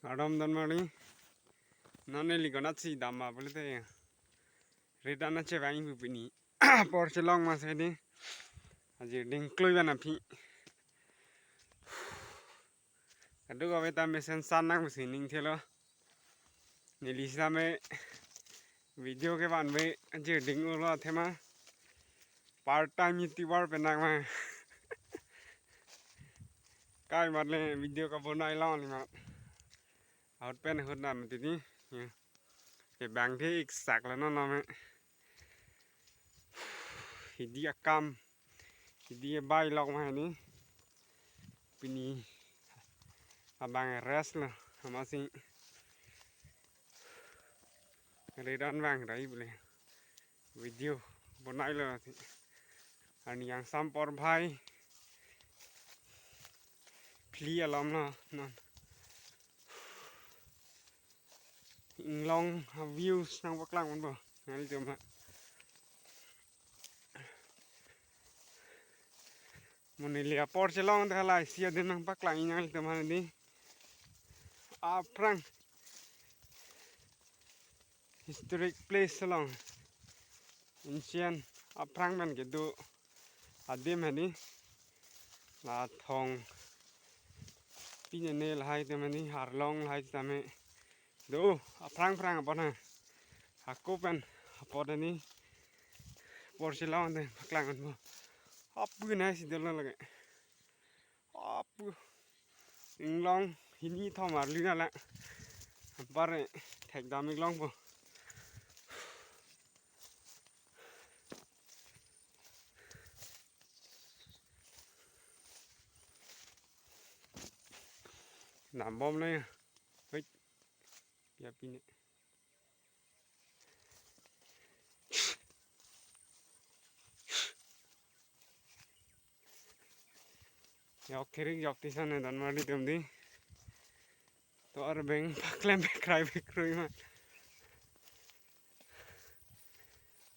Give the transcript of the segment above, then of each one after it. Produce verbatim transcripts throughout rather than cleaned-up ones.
Kardom donmarli. Non neli konatsi dam ma pulote, rit an chevang pu pini apor chelong ma si dei. Ajir ding klui ban aphi. Kadokave ta mesen san nang pusi ning thelo. Neli sitame video kevanve ajir ding-olo athema part time YouTuber pen nang ma. Kai mat le video kabonai longle mat. Ahut pen ahut nam titi. Ya. Kevang the iksak lo non name. Hidi akam. Hidi abai lok ma hini. Pini abang rest lo. Amatsi rit an vang rai bole. Video bonai lo si. Arni angsam porphai phli alom lo non. Inglong a-views nangpaklang ponpo nanglitum ha. Mo neli apor chelong te halai si adim nangpaklang nanglitum ha dei. Aphrang historic place along, ancient aphrang pen kedo adim hini. La thong pine ne lahai adim hini, arlong lahai tame do aphrang phrang apot ha. Hako pen apot hini apor chelong te paklang ponpo. Apu nai si dolo lake. Apu inglong hini thom arli na la. Anpar thekdam ik longpo. Dambom le. Hei. Ya pine. Yok kiri yok tisan ne donmarli tum dei. To ar beng paklem pekrai pekrui ma.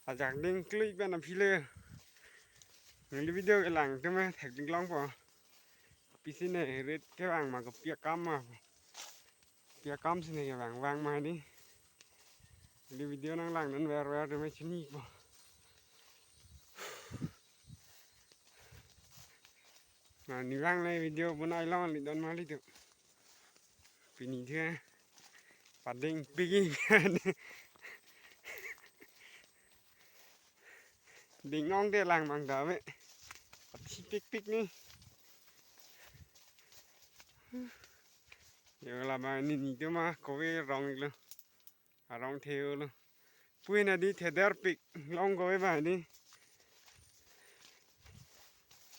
Ajak ding klui pen aphi le. Neli video kelang tame thek ding longpo. Pisi ne rit kevang ma kopi akam ma. Kopi akam si ne kevang vang ma hini. Neli video nanglang non ver ver tame chinipo. Na neli vang le video bonai longle donmarli tum. Pini the pading pik ik. Ding ong te lang mang dave. Pathi pikpik ni. Yo lama neli tum ma kove rong ik lo. Arong theu lo. Pui na dei thederpik long kove ba dei.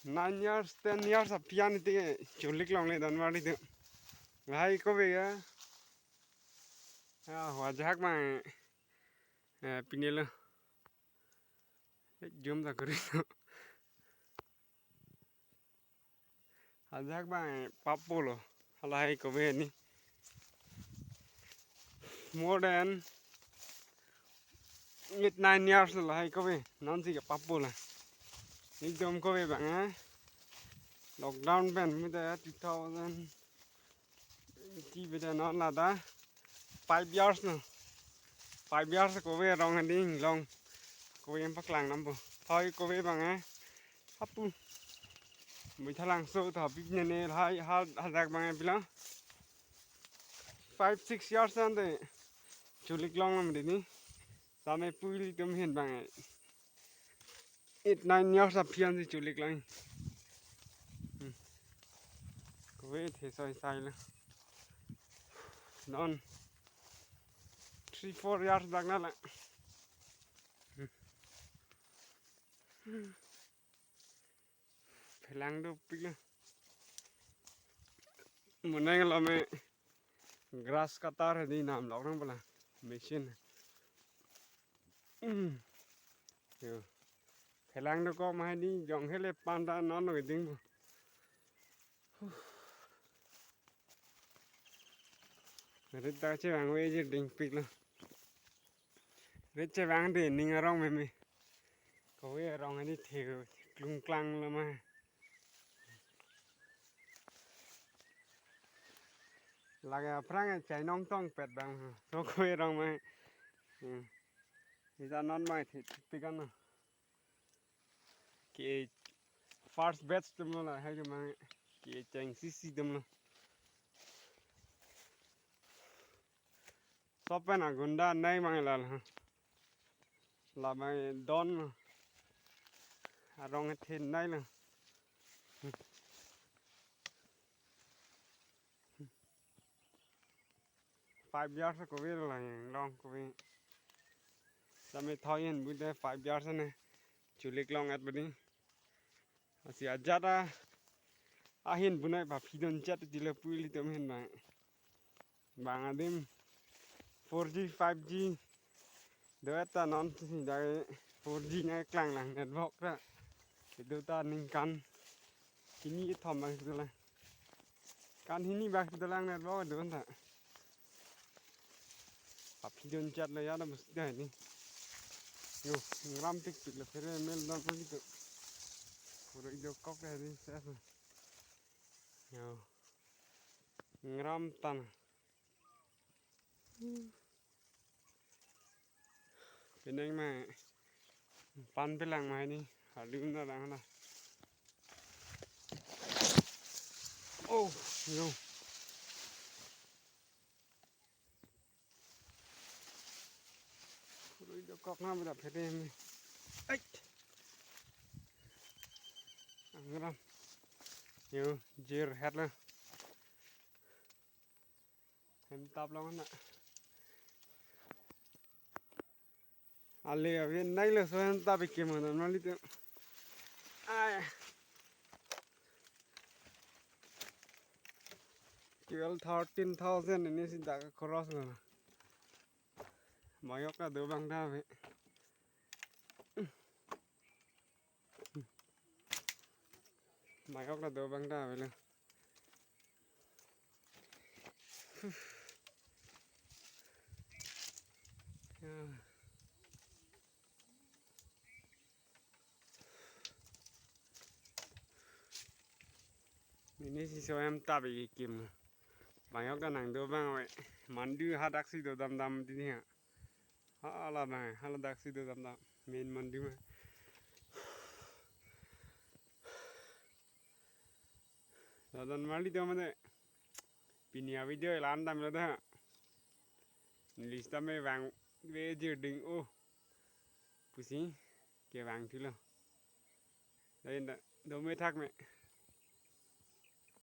Nine years, ten years aphi an te cholik longle donmarli tum. Lahai kove ya. Ah, wajak ma. Eh, pine lo. Eh, jum ta kuri lo. Ajak bang papo lo. Halahai kove ni. More than eight, nine years lo lahai kove. Non si ke papo la. Ekdom kove bang, eh. Lockdown pen mita two thousand twenty pen non lata five years lo. Five years kove rong ading long. Kove paklang dampo. Thoi kove bang, eh. Apu. Mui thalang so tha pik ne ne hai ha ha dak bang pilo. Five, six years ante. Cholik long lam dini. Same pui ilitum ahin bang. Eight, nine years aphi an si cholik long. Hmm. Kove the soi sai lo. Non. Three, four years dak na la. Hmm. Phelang dopik lo. Moneng lo me grass cutter dei nam lok nang pala machine. Hmm. Yo. Phelang dokok ma dei jong hele panta non lo ding. Rit ta chevang ve je dingpik lo. Rit chevang de ning arong meme. Kove arong ani the klung klang lo ma. Lake aphrang chainong tong pet bang. So koi rong mai. Hmm. Ita non mai thit pikan na. Ke first batch tum lo la hai mai. Ke cheng sisi tum lo. Sopen agunda nai mang lal ha. La mai don arong thin nai lo. Five years ko vi la long ko vi. Sami thoyen bu de five years ne. Chulik long at badi. Asi ajat a ahin bunai ba pidon chat ti le puli tum hin ba. Bang adim four G, five G. Do eta non si dai four G na klang lang network ta. Itu ta ningkan hini ithom bang itu lang. Kan hini bang itu lang network itu ta. Aphi don chat la ya da mus da ni. Yo, ngram tik tik la phere mel don pon itu. Puro ido kok da ni sa. Yo. Ngram tan. Penang ma pan pelang ma ni. Halu na lang na. Oh, yo. Rui do kok na bida phere mi. Ai. Angram. Yo, jir het la. Hem tap long na. Ale avi nai le so hem tap ke mana nali te. Ai. Twelve, thirteen thousand ini si dak cross mana. Mayok ka do bang da ve. Mayok la do bang da avelo. Ini si so hem tap ikim. Mayok ka nang do bang ave. Mandu hadak si do dam dam tini ha. Hala bang, hala dak si do dam dam. Main mandu ma. Ladan mali do mane. Pini a video lan dam lo da. Lista me vang ve jir ding o. Pusi ke vang thulo. Lain da do me thak me.